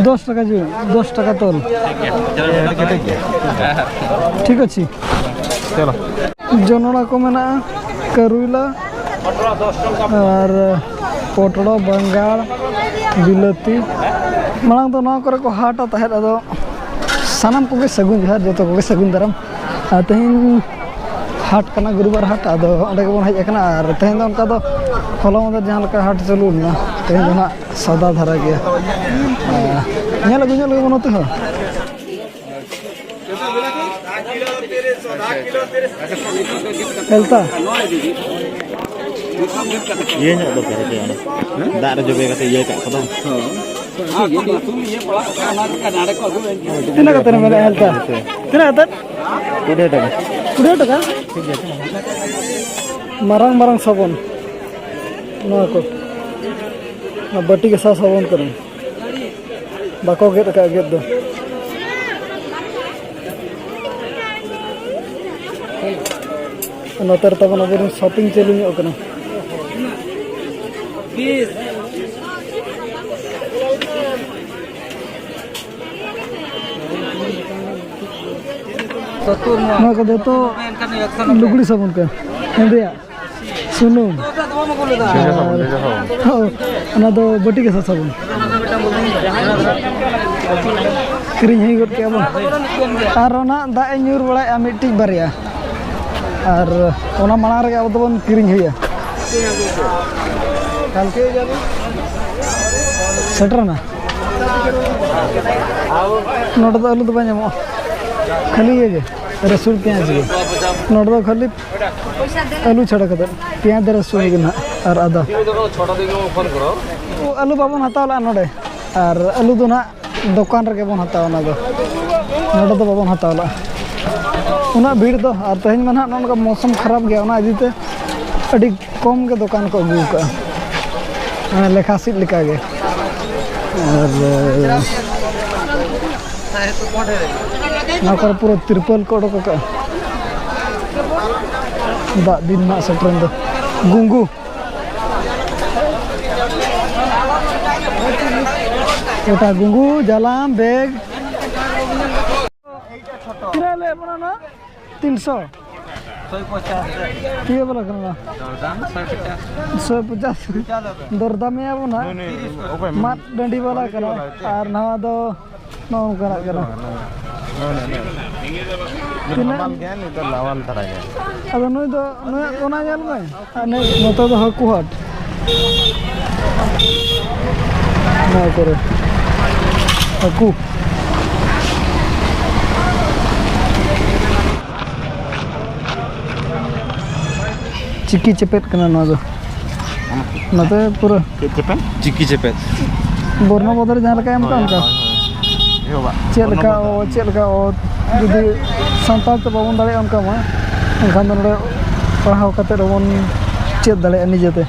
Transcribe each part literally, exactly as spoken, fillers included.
ᱫᱚᱥ ᱴᱟᱠᱟ ᱡᱩ, ᱫᱚᱥ ᱴᱟᱠᱟ ᱛᱚᱞ᱾ ᱴᱷᱤᱠ ᱟᱪᱷᱮ᱾ ᱪᱚᱞᱚ᱾ ᱡᱚᱱᱚᱲᱟ ᱠᱚ ᱢᱮᱱᱟᱜᱼᱟ, ᱠᱟᱨᱩᱭᱞᱟ ᱟᱨ ᱯᱚᱴᱲᱚ, ᱵᱮᱸᱜᱟᱲ, ᱵᱤᱞᱟᱹᱛᱤ᱾ ᱢᱟᱲᱟᱝ ᱫᱚ ᱱᱚᱣᱟ ᱠᱚᱨᱮ ᱠᱚ ᱦᱟᱴᱟ ᱛᱟᱦᱮᱸᱫ, ᱟᱫᱚ ᱥᱟᱱᱟᱢ ᱠᱚᱜᱮ ᱥᱟᱹᱜᱩᱱ ᱡᱚᱦᱟᱨ, ᱡᱚᱛᱚ ᱠᱚᱜᱮ ᱥᱟᱹᱜᱩᱱ ᱫᱟᱨᱟᱢ᱾ ᱟᱨ ᱛᱮᱦᱮᱧ ᱦᱟᱴ ᱠᱟᱱᱟ, ᱜᱩᱨᱩᱵᱟᱨ ᱦᱟᱴ, ᱟᱫᱚ ᱚᱸᱰᱮ ᱜᱮᱵᱚᱱ ᱦᱮᱡ ᱟᱠᱟᱱᱟ᱾ ᱟᱨ ᱛᱮᱦᱮᱧ ᱫᱚ ᱚᱱᱠᱟ ᱫᱚ ᱦᱚᱞᱟ ᱢᱟᱫᱷᱮᱨ ᱡᱟᱦᱟᱸ ᱞᱮᱠᱟ ᱦᱟᱴ ᱪᱟᱹᱞᱩ ᱞᱮᱱᱟ, ᱛᱮᱦᱮᱧ ᱫᱚ ᱱᱟᱦᱟᱜ ᱥᱟᱫᱟ ᱫᱷᱟᱨᱟ ᱜᱮᱭᱟ᱾ ᱟᱨ ᱧᱮᱞ ᱟᱹᱜᱩ, ᱧᱮᱞ ᱟᱹᱜᱩ ᱱᱚᱛᱮ ᱦᱚᱸ᱾ ᱦᱮᱞᱛᱟ᱾ ᱤᱭᱟᱹ ᱧᱚᱜ ᱫᱚ ᱯᱮᱨᱮᱡ ᱚᱱᱟ᱾ ᱫᱟᱜ ᱨᱮ ᱡᱚᱵᱮ ᱠᱟᱛᱮ ᱤᱭᱟᱹ ᱠᱟᱜ ᱠᱚᱫᱚ᱾ ᱛᱤᱱᱟᱹᱜ ᱠᱟᱛᱮ ᱨᱮ ᱢᱮᱱᱟᱜᱼᱟ ᱦᱮᱞᱛᱟ? ᱛᱤᱱᱟᱹᱜ ᱠᱟᱛᱮ? ᱠᱩᱲᱤ ᱴᱟᱠᱟ᱾ ᱠᱩᱲᱤ ᱴᱟᱠᱟ? ᱢᱟᱨᱟᱝ ᱢᱟᱨᱟᱝ ᱥᱟᱵᱚᱱ᱾ ᱱᱚᱣᱟ ᱠᱚ᱾ ᱱᱚᱣᱟ ᱵᱟᱹᱴᱤ ᱜᱟᱥᱟᱣ ᱥᱟᱵᱚᱱ ᱠᱟᱱᱟ᱾ ᱵᱟᱠᱚ ᱜᱮᱫ ᱟᱠᱟᱫ ᱜᱮᱫ ᱫᱚ᱾ ᱱᱚᱛᱮ ᱨᱮ ᱛᱟᱵᱚᱱ ᱟᱵᱚᱨᱮᱱ ᱥᱚᱯᱤᱝ ᱪᱟᱹᱞᱩ ᱧᱚᱜ ᱠᱟᱱᱟ᱾ ᱱᱚᱣᱟ ᱠᱚ ᱡᱚᱛᱚ ᱞᱩᱜᱽᱲᱤ ᱥᱟᱵᱚᱱ ᱠᱟᱱᱟ, ᱦᱮᱸᱫᱮᱭᱟᱜ᱾ ᱥᱩᱱᱩᱢ᱾ ᱡᱚᱡᱚ ᱥᱟᱵᱚᱱ, ᱡᱚᱡᱚ ᱥᱟᱵᱚᱱ᱾ ᱦᱳᱭ, ᱚᱱᱟ ᱫᱚ ᱵᱟᱹᱴᱤ ᱜᱟᱥᱟᱣ ᱥᱟᱵᱚᱱ᱾ ᱠᱤᱨᱤᱧ ᱦᱩᱭ ᱜᱚᱫ ᱠᱮᱜᱼᱟ ᱵᱚᱱ᱾ ᱟᱨ ᱚᱱᱟ ᱫᱟᱜ ᱮ ᱧᱩᱨ ᱵᱟᱲᱟᱭᱮᱜᱼᱟ ᱢᱤᱫᱴᱤᱡ ᱵᱟᱨᱭᱟ᱾ ᱟᱨ ᱚᱱᱟ ᱢᱟᱲᱟᱝ ᱨᱮᱜᱮ ᱟᱵᱚ ᱫᱚᱵᱚᱱ ᱠᱤᱨᱤᱧ ᱦᱩᱭᱩᱜᱼᱟ᱾ ᱥᱮᱴᱮᱨᱮᱱᱟ᱾ ᱱᱚᱰᱮ ᱫᱚ ᱟᱹᱞᱩ ᱫᱚ ᱵᱟᱭ ᱧᱟᱢᱚᱜᱼᱟ, ᱠᱷᱟᱹᱞᱤ ᱤᱭᱟᱹ ᱜᱮ, ᱨᱟᱹᱥᱩᱱ, ᱯᱮᱸᱭᱟᱡᱽ ᱜᱮ᱾ ᱱᱚᱰᱮ ᱫᱚ ᱠᱷᱟᱹᱞᱤ ᱟᱹᱞᱩ ᱪᱷᱟᱲᱟ ᱠᱟᱛᱮ, ᱯᱮᱸᱭᱟᱡᱽ, ᱨᱟᱹᱥᱩᱱ ᱜᱮ ᱱᱟᱦᱟᱜ ᱟᱨ ᱟᱫᱟ᱾ ᱟᱹᱞᱩ ᱵᱟᱵᱚᱱ ᱦᱟᱛᱟᱣ ᱞᱮᱜᱼᱟ ᱱᱚᱰᱮ, ᱟᱨ ᱟᱹᱞᱩ ᱫᱚ ᱱᱟᱦᱟᱜ ᱫᱚᱠᱟᱱ ᱨᱮᱜᱮ ᱵᱚᱱ ᱦᱟᱛᱟᱣᱟ ᱚᱱᱟ ᱫᱚ, ᱱᱚᱰᱮ ᱫᱚ ᱵᱟᱵᱚᱱ ᱦᱟᱛᱟᱣ ᱞᱮᱜᱼᱟ᱾ ᱩᱱᱟᱹᱜ ᱵᱷᱤᱲ ᱫᱚ, ᱟᱨ ᱛᱮᱦᱮᱧ ᱢᱟ ᱱᱟᱦᱟᱜ ᱱᱚᱜᱼᱚ ᱱᱚᱝᱠᱟ ᱢᱳᱥᱚᱢ ᱠᱷᱟᱨᱟᱯ ᱜᱮᱭᱟ, ᱚᱱᱟ ᱤᱫᱤ ᱛᱮ ᱟᱹᱰᱤ ᱠᱚᱢ ᱜᱮ ᱫᱚᱠᱟᱱ ᱠᱚ ᱟᱹᱜᱩ ᱟᱠᱟᱫᱼᱟ, ᱢᱟᱱᱮ ᱞᱮᱠᱷᱟ ᱥᱤᱫ ᱞᱮᱠᱟ ᱜᱮ᱾ ᱟᱨ ᱱᱚᱣᱟ ᱠᱚᱨᱮ ᱯᱩᱨᱟᱹ ᱛᱤᱨᱯᱚᱞ ᱠᱚ ᱚᱰᱚᱠ ᱟᱠᱟᱫᱼᱟ᱾ ᱫᱟᱜ ᱫᱤᱱ ᱱᱟᱦᱟᱜ ᱥᱮᱴᱮᱨᱮᱱ ᱫᱚ᱾ ᱜᱩᱝᱜᱩ, ᱮᱴᱟ ᱜᱩᱸᱜᱩ, ᱡᱟᱞᱟᱢ, ᱵᱮᱜᱽ᱾ ᱛᱤᱱᱟᱹᱜ ᱞᱮ ᱮᱢᱟ ᱚᱱᱟ? ᱛᱤᱱᱥᱚ᱾ ᱤᱭᱟᱹ ᱵᱟᱞᱟ ᱠᱟᱱᱟ ᱱᱚᱣᱟ᱾ ᱥᱚᱭ ᱯᱚᱪᱟᱥ᱾ ᱫᱚᱨᱫᱟᱢᱮᱭᱟ ᱵᱚᱱ ᱦᱟᱸᱜ᱾ ᱢᱟᱫ ᱰᱟᱹᱰᱤ ᱵᱟᱞᱟ ᱠᱟᱱᱟ᱾ ᱟᱨ ᱱᱚᱣᱟ ᱫᱚ ᱱᱚᱜᱼᱚ ᱱᱚᱝᱠᱟᱱᱟᱜ ᱠᱟᱱᱟ᱾ ᱛᱤᱱᱟᱹᱜ? ᱱᱟᱣᱟᱞ ᱜᱮᱭᱟ, ᱱᱤᱛ ᱫᱚ ᱱᱟᱣᱟᱞ ᱫᱷᱟᱨᱟ ᱜᱮᱭᱟ᱾ ᱟᱫᱚ ᱱᱩᱭ ᱫᱚ, ᱱᱩᱭᱟᱜ ᱠᱚᱱᱟ ᱧᱮᱞ ᱢᱮ᱾ ᱟᱨ ᱱᱩᱭ, ᱱᱚᱛᱮ ᱫᱚ ᱦᱟᱹᱠᱩ ᱦᱟᱴ᱾ ᱱᱚᱣᱟ ᱠᱚᱨᱮ ᱦᱟᱹᱠᱩ᱾ ᱪᱤᱠᱤ ᱪᱮᱯᱮᱫ ᱠᱟᱱᱟ ᱱᱚᱣᱟ ᱫᱚ᱾ ᱱᱚᱛᱮ ᱯᱩᱨᱟᱹ ᱪᱮᱫ ᱪᱮᱯᱮᱫ? ᱪᱤᱠᱤ ᱪᱮᱯᱮᱫ᱾ ᱵᱚᱨᱱᱚ ᱵᱚᱫᱚᱞ ᱡᱟᱦᱟᱸ ᱞᱮᱠᱟ ᱮᱢ ᱠᱟᱜ ᱚᱱᱠᱟ᱾ ᱦᱳᱭ, ᱦᱳᱭ᱾ ᱮᱦᱚᱵᱟ᱾ ᱪᱮᱫ ᱞᱮᱠᱟ ᱚ, ᱪᱮᱫ ᱞᱮᱠᱟ ᱚ, ᱡᱩᱫᱤ ᱥᱟᱱᱛᱟᱲ ᱛᱮ ᱵᱟᱵᱚᱱ ᱫᱟᱲᱮᱭᱟᱜᱼᱟ ᱚᱱᱠᱟ ᱢᱟ, ᱮᱱᱠᱷᱟᱱ ᱫᱚ ᱱᱚᱰᱮ ᱯᱟᱲᱦᱟᱣ ᱠᱟᱛᱮ ᱨᱮᱵᱚᱱ ᱪᱮᱫ ᱫᱟᱲᱮᱭᱟᱜᱼᱟ ᱱᱤᱡᱮᱛᱮ᱾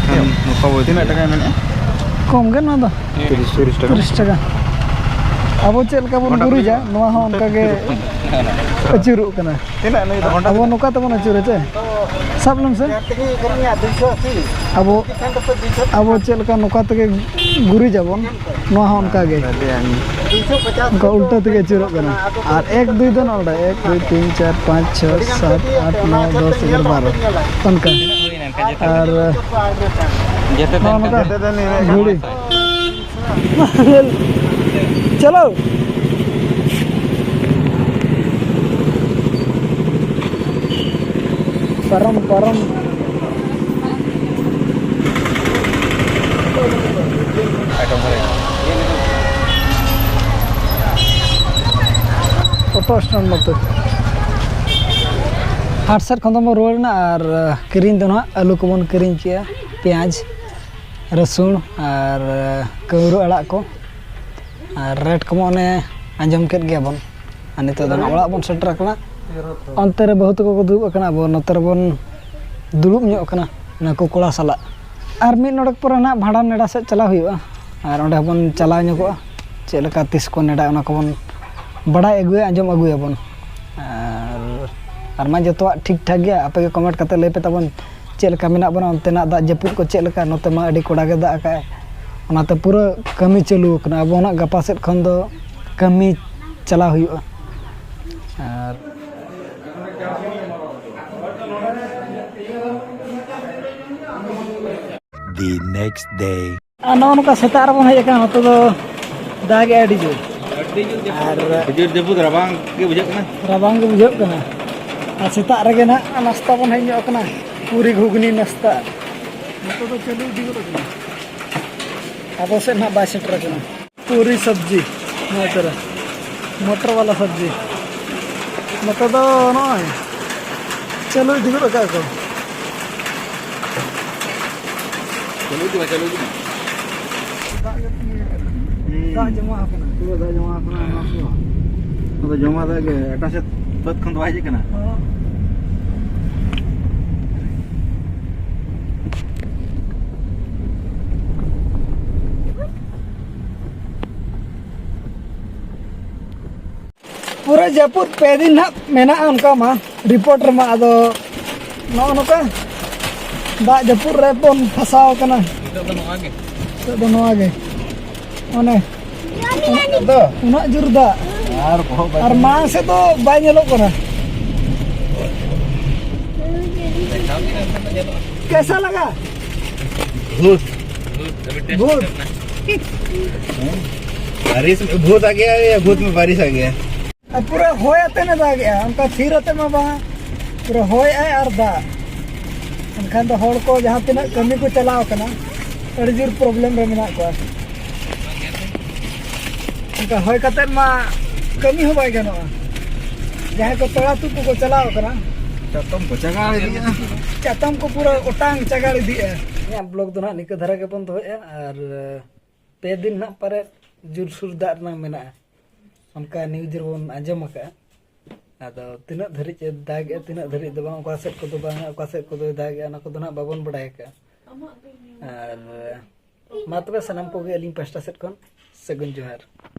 ᱦᱮᱸ, ᱱᱚᱝᱠᱟ ᱵᱚᱭ ᱛᱤᱱᱟᱹᱜ ᱴᱟᱠᱟᱭ ᱢᱮᱱᱮᱫᱼᱟ? ᱠᱚᱢ ᱜᱮ ᱱᱚᱣᱟ ᱫᱚ᱾ ᱛᱤᱨᱤᱥ, ᱛᱤᱨᱤᱥ ᱴᱟᱠᱟ᱾ ᱛᱤᱨᱤᱥ ᱴᱟᱠᱟ᱾ ᱟᱵᱚ ᱪᱮᱫ ᱞᱮᱠᱟ ᱵᱚᱱ ᱜᱩᱨᱤᱡᱟ, ᱱᱚᱣᱟ ᱦᱚᱸ ᱚᱱᱠᱟ ᱜᱮ ᱟᱹᱪᱩᱨᱚᱜ ᱠᱟᱱᱟ᱾ ᱛᱤᱱᱟᱹᱜ ᱱᱩᱭ ᱫᱚ? ᱟᱵᱚ ᱱᱚᱝᱠᱟ ᱛᱮᱵᱚᱱ ᱟᱹᱪᱩᱨᱟ ᱪᱮ? ᱥᱟᱵ ᱞᱮᱢ ᱥᱮ᱾ ᱟᱵᱚ, ᱟᱵᱚ ᱪᱮᱫ ᱞᱮᱠᱟ ᱱᱚᱝᱠᱟ ᱛᱮᱜᱮ ᱜᱩᱨᱤᱡᱟᱵᱚᱱ, ᱱᱚᱣᱟ ᱦᱚᱸ ᱚᱱᱠᱟ ᱜᱮ᱾ ᱚᱱᱠᱟ ᱩᱞᱴᱟᱹ ᱛᱮᱜᱮ ᱟᱹᱪᱩᱨᱚᱜ ᱠᱟᱱᱟ᱾ ᱟᱨ ᱮᱠ, ᱫᱩᱭ ᱫᱚ ᱱᱚᱰᱮ, ᱮᱠ, ᱫᱩᱭ, ᱛᱤᱱ, ᱪᱟᱨ, ᱯᱟᱸᱪ, ᱪᱷᱚ, ᱥᱟᱛ, ᱟᱴ, ᱱᱚ, ᱫᱚᱥ, ᱮᱜᱟᱨᱚ, ᱵᱟᱨᱚ᱾ ᱚᱱᱠᱟ᱾ ᱟᱨ ᱡᱮᱛᱮ ᱱᱚᱜᱼᱚ ᱱᱚᱝᱠᱟ ᱜᱷᱩᱲᱤ᱾ ᱪᱚᱞᱚ᱾ ᱯᱟᱨᱚᱢ, ᱯᱟᱨᱚᱢ᱾ ᱚᱴᱳ ᱥᱴᱮᱱᱰ ᱱᱚᱛᱮ᱾ ᱦᱟᱴ ᱥᱮᱫ ᱠᱷᱚᱱ ᱫᱚᱵᱚᱱ ᱨᱩᱣᱟᱹᱲ ᱮᱱᱟ ᱟᱨ ᱠᱤᱨᱤᱧ ᱫᱚ ᱱᱟᱦᱟᱜ ᱟᱹᱞᱩ ᱠᱚᱵᱚᱱ ᱠᱤᱨᱤᱧ ᱠᱮᱜᱼᱟ, ᱯᱮᱸᱭᱟᱡᱽ, ᱨᱟᱹᱥᱩᱱ ᱟᱨ ᱠᱟᱹᱣᱨᱟᱹ ᱟᱲᱟᱜ ᱠᱚ᱾ ᱟᱨ ᱨᱮᱴ ᱠᱚᱢᱟ ᱚᱱᱮ ᱟᱸᱡᱚᱢ ᱠᱮᱫ ᱜᱮᱭᱟᱵᱚᱱ᱾ ᱟᱨ ᱱᱤᱛᱚᱜ ᱫᱚ ᱱᱟᱦᱟᱜ ᱚᱲᱟᱜ ᱵᱚᱱ ᱥᱮᱴᱮᱨ ᱟᱠᱟᱱᱟ᱾ ᱚᱱᱛᱮ ᱨᱮ ᱵᱟᱹᱦᱩ ᱛᱟᱠᱚ ᱠᱚ ᱫᱩᱲᱩᱵ ᱟᱠᱟᱱᱟ, ᱟᱵᱚ ᱱᱚᱛᱮ ᱨᱮᱵᱚᱱ ᱫᱩᱲᱩᱵ ᱧᱚᱜ ᱟᱠᱟᱱᱟ ᱱᱟᱹᱠᱩ ᱠᱚᱲᱟ ᱥᱟᱞᱟᱜ᱾ ᱟᱨ ᱢᱤᱫ ᱱᱚᱰᱮᱠ ᱯᱚᱨᱮ ᱱᱟᱦᱟᱜ ᱵᱷᱟᱸᱰᱟᱱ ᱱᱮᱰᱟ ᱥᱮᱫ ᱪᱟᱞᱟᱣ ᱦᱩᱭᱩᱜᱼᱟ᱾ ᱟᱨ ᱚᱸᱰᱮ ᱦᱚᱸᱵᱚᱱ ᱪᱟᱞᱟᱣ ᱧᱚᱜᱚᱜᱼᱟ᱾ ᱪᱮᱫ ᱞᱮᱠᱟ ᱛᱤᱥ ᱠᱚ ᱱᱮᱰᱟ, ᱚᱱᱟ ᱠᱚᱵᱚᱱ ᱵᱟᱲᱟᱭ ᱟᱹᱜᱩᱭᱟ, ᱟᱸᱡᱚᱢ ᱟᱹᱜᱩᱭᱟᱵᱚᱱ᱾ ᱟᱨ, ᱟᱨ ᱢᱟ ᱡᱚᱛᱚᱣᱟᱜ ᱴᱷᱤᱠ ᱴᱷᱟᱠ ᱜᱮᱭᱟ᱾ ᱟᱯᱮ ᱜᱮ ᱠᱚᱢᱮᱱᱴ ᱠᱟᱛᱮ ᱞᱟᱹᱭ ᱯᱮ ᱛᱟᱵᱚᱱ, ᱪᱮᱫ ᱞᱮᱠᱟ ᱢᱮᱱᱟᱜ ᱵᱚᱱᱟ, ᱚᱱᱛᱮᱱᱟᱜ ᱫᱟᱜ ᱡᱟᱹᱯᱩᱫ ᱠᱚ ᱪᱮᱫ ᱞᱮᱠᱟ? ᱱᱚᱛᱮ ᱢᱟ ᱟᱹᱰᱤ ᱠᱚᱰᱟ ᱜᱮ ᱫᱟᱜ ᱟᱠᱟᱫ᱾ ᱚᱱᱟᱛᱮ ᱯᱩᱨᱟᱹ ᱠᱟᱹᱢᱤ ᱪᱟᱹᱞᱩ ᱟᱠᱟᱱᱟ᱾ ᱟᱵᱚ ᱱᱟᱜ ᱜᱟᱯᱟ ᱥᱮᱫ ᱠᱷᱚᱱ ᱫᱚ ᱠᱟᱹᱢᱤ ᱪᱟᱞᱟᱣ ᱦᱩᱭᱩᱜᱼᱟ᱾ ᱟᱨ The next day. ᱟᱨ ᱱᱚᱜᱼᱚ ᱱᱚᱝᱠᱟ ᱥᱮᱛᱟᱜ ᱨᱮᱵᱚᱱ ᱦᱮᱡ ᱟᱠᱟᱱᱟ, ᱱᱚᱛᱮ ᱫᱚ ᱫᱟᱜᱮᱜᱼᱟᱭ ᱟᱹᱰᱤ ᱡᱳᱨ᱾ ᱟᱨ ᱟᱹᱰᱤ ᱡᱳᱨ ᱡᱟᱹᱯᱩᱫ, ᱨᱟᱵᱟᱝ ᱜᱮ ᱵᱩᱡᱷᱟᱹᱜ ᱠᱟᱱᱟ᱾ ᱨᱟᱵᱟᱝ ᱜᱮ ᱵᱩᱡᱷᱟᱹᱜ ᱠᱟᱱᱟ᱾ ᱟᱨ ᱥᱮᱛᱟᱜ ᱨᱮᱜᱮ ᱱᱟᱜ ᱱᱟᱥᱛᱟ ᱵᱚᱱ ᱦᱮᱡ ᱧᱚᱜ ᱟᱠᱟᱱᱟ, ᱯᱩᱨᱤ ᱜᱷᱩᱜᱽᱱᱤ ᱱᱟᱥᱛᱟ᱾ ᱱᱚᱛᱮ ᱫᱚ ᱪᱟᱹᱞᱩ ᱤᱫᱤ ᱜᱚᱫ ᱟᱠᱟᱱᱟ, ᱟᱵᱚ ᱥᱮᱫ ᱱᱟᱜ ᱵᱟᱭ ᱥᱮᱴᱮᱨ ᱟᱠᱟᱱᱟ᱾ ᱯᱩᱨᱤ ᱥᱚᱵᱽᱡᱤ, ᱱᱚᱣᱟ ᱛᱚᱨᱟ ᱢᱚᱴᱚᱨ ᱵᱟᱞᱟ ᱥᱚᱵᱽᱡᱤ᱾ ᱱᱚᱛᱮ ᱫᱚ ᱱᱚᱜᱼᱚᱭ ᱪᱟᱹᱞᱩ ᱤᱫᱤ ᱜᱚᱫ ᱟᱠᱟᱫ ᱠᱚ᱾ ᱪᱟᱹᱞᱩ ᱤᱫᱤ ᱢᱟ, ᱪᱟᱹᱞᱩ ᱤᱫᱤ ᱢᱟ᱾ ᱫᱟᱜ ᱜᱮ ᱛᱤᱸᱜᱩ ᱟᱠᱟᱱᱟ᱾ ᱦᱩᱸ᱾ ᱫᱟᱜ ᱡᱚᱢᱟ ᱟᱠᱟᱱᱟ᱾ ᱯᱩᱨᱟᱹ ᱫᱟᱜ ᱡᱚᱢᱟ ᱟᱠᱟᱱᱟ ᱱᱚᱣᱟ ᱠᱚ᱾ ᱟᱫᱚ ᱡᱚᱢᱟ ᱫᱟᱜ ᱜᱮ, ᱮᱴᱟᱜ ᱥᱮᱫ ᱵᱟᱹᱫᱽ ᱠᱷᱚᱱ ᱫᱚ ᱵᱟᱭ ᱦᱮᱡ ᱟᱠᱟᱱᱟ᱾ ᱦᱚᱸ᱾ ᱯᱩᱨᱟᱹ ᱡᱟᱹᱯᱩᱫ ᱯᱮ ᱫᱤᱱ ᱱᱟᱦᱟᱜ ᱢᱮᱱᱟᱜᱼᱟ, ᱚᱱᱠᱟ ᱢᱟ ᱨᱤᱯᱳᱨᱴ ᱨᱮᱢᱟ᱾ ᱟᱫᱚ ᱱᱚᱜᱼᱚ ᱱᱚᱝᱠᱟ ᱫᱟᱜ ᱡᱟᱹᱯᱩᱫ ᱨᱮ ᱵᱚᱱ ᱯᱷᱟᱥᱟᱣ ᱟᱠᱟᱱᱟ᱾ ᱱᱤᱛᱚᱜ ᱫᱚ ᱱᱚᱣᱟ ᱜᱮ᱾ ᱱᱤᱛᱚᱜ ᱫᱚ ᱱᱚᱣᱟ ᱜᱮ᱾ ᱚᱱᱮ ᱫᱚ? ᱩᱱᱟᱹᱜ ᱡᱳᱨ ᱫᱟᱜ᱾ ᱟᱨ ᱵᱚᱦᱚᱜ ᱵᱟᱭ ᱟᱨ ᱢᱟᱲᱟᱝ ᱥᱮᱫ ᱫᱚ ᱵᱟᱭ ᱧᱮᱞᱚᱜ ᱠᱟᱱᱟ᱾ कैसा लगा? भूत। भूत। बारिश में भूत आ गया या भूत में बारिश आ गया? ᱟᱨ ᱯᱩᱨᱟᱹ ᱦᱚᱭ ᱟᱛᱮ ᱮ ᱫᱟᱜᱮᱜᱼᱟ, ᱚᱱᱠᱟ ᱛᱷᱤᱨ ᱟᱛᱮ ᱢᱟ ᱵᱟᱝ, ᱯᱩᱨᱟᱹ ᱦᱚᱭ ᱟᱭ ᱟᱨ ᱫᱟᱜ᱾ ᱮᱱᱠᱷᱟᱱ ᱫᱚ ᱦᱚᱲ ᱠᱚ ᱡᱟᱦᱟᱸ ᱛᱤᱱᱟᱹᱜ ᱠᱟᱹᱢᱤ ᱠᱚ ᱪᱟᱞᱟᱣ ᱠᱟᱱᱟ, ᱟᱹᱰᱤ ᱡᱳᱨ ᱯᱨᱚᱵᱞᱮᱢ ᱨᱮ ᱢᱮᱱᱟᱜ ᱠᱚᱣᱟ᱾ ᱚᱱᱠᱟ ᱦᱚᱭ ᱠᱟᱛᱮ ᱢᱟ ᱠᱟᱹᱢᱤ ᱦᱚᱸ ᱵᱟᱭ ᱜᱟᱱᱚᱜᱼᱟ᱾ ᱡᱟᱦᱟᱸᱭ ᱠᱚ ᱛᱚᱲᱟ ᱛᱩᱫ ᱠᱚᱠᱚ ᱪᱟᱞᱟᱣ ᱠᱟᱱᱟ, ᱪᱟᱛᱚᱢ ᱠᱚ ᱪᱟᱜᱟᱲ ᱤᱫᱤᱭᱟ᱾ ᱪᱟᱛᱚᱢ ᱠᱚ ᱯᱩᱨᱟᱹ ᱚᱴᱟᱝ ᱪᱟᱜᱟᱲ ᱤᱫᱤᱜᱼᱟ᱾ ᱤᱧᱟᱹᱜ ᱵᱞᱚᱜ ᱫᱚ ᱱᱟᱦᱟᱜ ᱱᱤᱝᱠᱟᱹ ᱫᱷᱟᱨᱟ ᱜᱮᱵᱚᱱ ᱫᱚᱦᱚᱭᱟ, ᱟᱨ ᱯᱮ ᱫᱤᱱ ᱱᱟᱦᱟᱜ ᱯᱟᱨᱮ ᱡᱳᱨᱥᱳᱨ ᱫᱟᱜ ᱨᱮᱱᱟᱜ ᱢᱮᱱᱟᱜᱼᱟ, ᱚᱱᱠᱟ ᱱᱤᱭᱩᱡᱽ ᱨᱮᱵᱚᱱ ᱟᱸᱡᱚᱢ ᱟᱠᱟᱫᱼᱟ᱾ ᱟᱫᱚ ᱛᱤᱱᱟᱹᱜ ᱫᱷᱟᱹᱨᱤᱡ ᱮ ᱫᱟᱜᱮᱜᱼᱟ, ᱛᱤᱱᱟᱹᱜ ᱫᱷᱟᱹᱨᱤᱡ ᱫᱚ ᱵᱟᱝ, ᱚᱠᱟ ᱥᱮᱫ ᱠᱚᱫᱚ ᱵᱟᱝᱟ, ᱚᱠᱟ ᱥᱮᱫ ᱠᱚᱫᱚᱭ ᱫᱟᱜᱮᱜᱼᱟ, ᱚᱱᱟ ᱠᱚᱫᱚ ᱱᱟᱦᱟᱜ ᱵᱟᱵᱚᱱ ᱵᱟᱲᱟᱭ ᱟᱠᱟᱫᱼᱟ᱾ ᱟᱨ ᱢᱟ ᱛᱚᱵᱮ ᱥᱟᱱᱟᱢ ᱠᱚᱜᱮ ᱟᱹᱞᱤᱧ ᱯᱟᱥᱴᱟ ᱥᱮᱫ ᱠᱷᱚᱱ ᱥᱟᱹᱜᱩᱱ ᱡᱚᱦᱟᱨ᱾